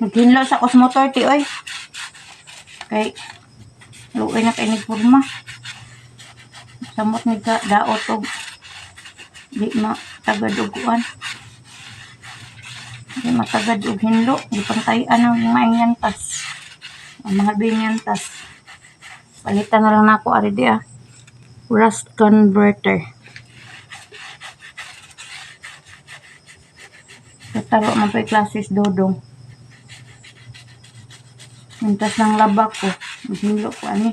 Naghinlo sa kos motor ti oy. Kay luoy na kay nagpurma. Samot ni ka daot og di matagad og kuan. Di matagad og hinlo, di pantayan ang maayong tas. Ang mga binyantas. Palitan na lang nako ari di ah. Rust converter. Kataro man pa'y classes dodong. Mintas ng laba ko. Maghilo ko ani.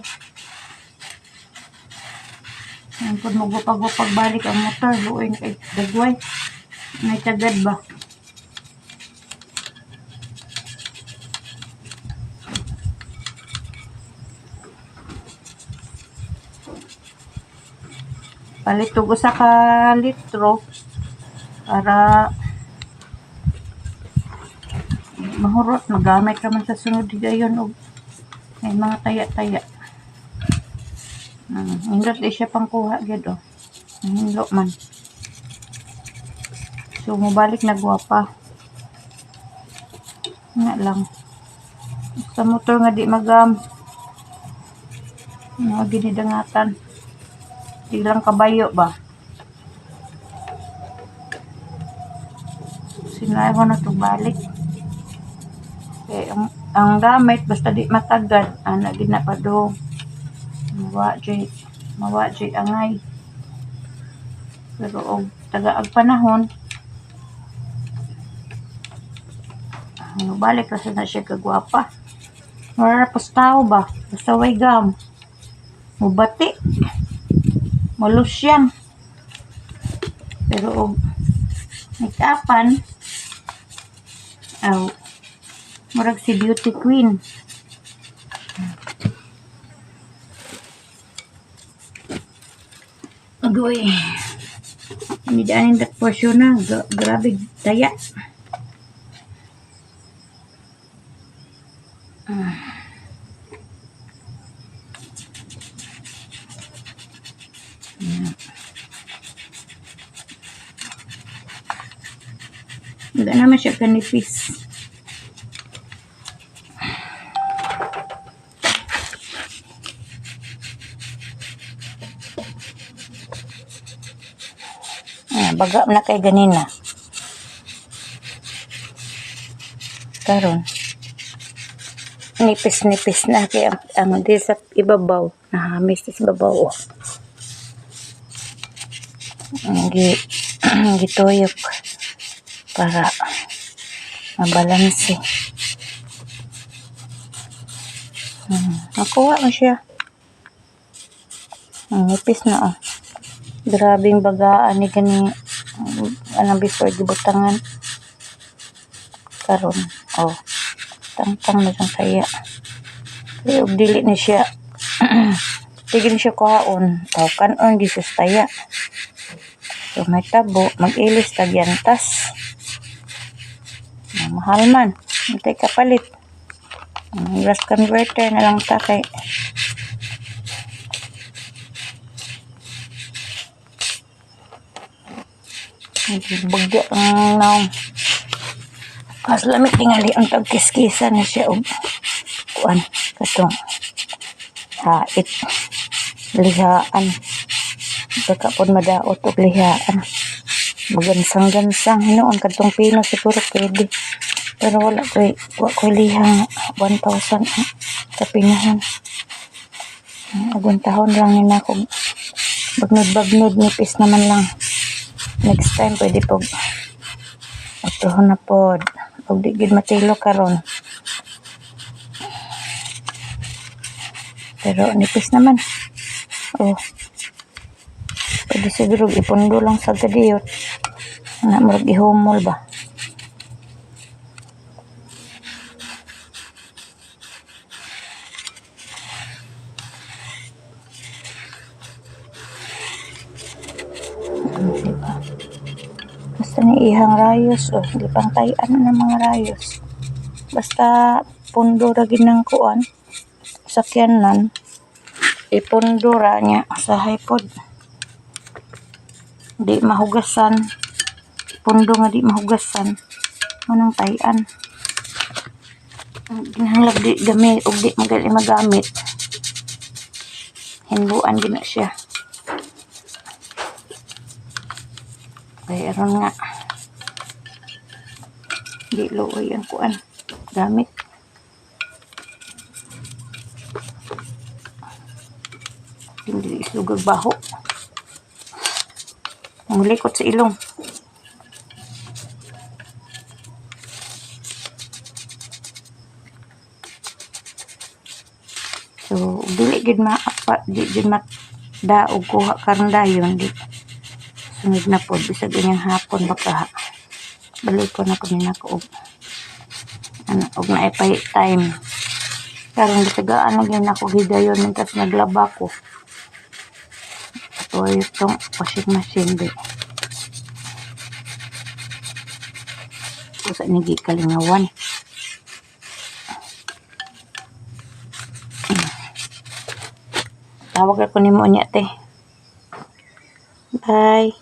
Ang pud magwapag-wapag balik ang motor. Luoy na kay dagway. May tagad ba? Palit og usa ka litro para mahurot magamit raman sa sunod higayon og may mga taya-taya. Indot di siya pangkuha gyud oh. Hinlo man. So mobalik na gwapa. Nga lang. Sa motor nga di magam. Mga ginidangatan. Di lang kabayo ba? Sinay ko na to balik. Kay ang gamit basta di matagad ana gid na pa do. Mawa jay angay. Pero og taga-ag panahon, balik ra sad na siya kagwapa. Wala ra tao ba? Basta way gam. Mubati. Malusyan. Pero og make-upan, aw, murag si beauty queen. Agoy. Hindi daanin that portion na. Grabe, taya. Wala naman siya kanipis. Ah, baga na kay ganina. Karon. Nipis-nipis na kay ang di sa ibabaw. Nahamis sa ibabaw. Oh. Ang gituyok para mabalanse. Nakuha mo siya. Ang nipis na oh. Grabing bagaan ni gani anang before gibutangan. Karon oh. Tangtang na siyang saya. Pero og dili ni siya tigil siya kuhaon, taw kanon di siya taya. So may tabo, mag-ilis tagyantas. Mahal man, antay kapalit. Ang rust converter na lang ta kay bagya ang naong. Mas lamit tingali ang tagkiskisa na siya og kuan katong hait lihaan. Baka pod madaot og lihaan. Magansang-gansang hinuon kadtong pino siguro pwede. Pero wala koy wa koy lihang 1,000 sa pinuhon. Agon tahon lang ni nako. Bagnod-bagnod nipis naman lang. Next time pwede pog atuhon na pod. Og di gid matilo karon. Pero nipis naman. Oh. Pwede siguro ipundo lang sa gadiyot. Na murag ihumol ba. Ano, diba? Basta ni ihang rayos oh, di pantayan na ng mga rayos. Basta pundo ra gid ng kuan sakyanan ipundo ra niya sa pod. Di mahugasan. Pundo nga di mahugasan. Manang tayan. Kinahanglan di gami og di magali magamit. Hinluan gid na siya. Kay aron nga di luoy ang kuan gamit. Hindi islugag baho. Mulikot sa ilong. So, dili gid maapa, di gid daog kuha karon dayon di. Sunod na pod bisag inyong hapon baka balik ko na kami nako og ano og naay time. Karon gitagaan na gyud nako higayon mintas naglaba ko. Ato itong washing machine di. Usa ni gikalingawan. Tawag ako nimo unya, te. Bye.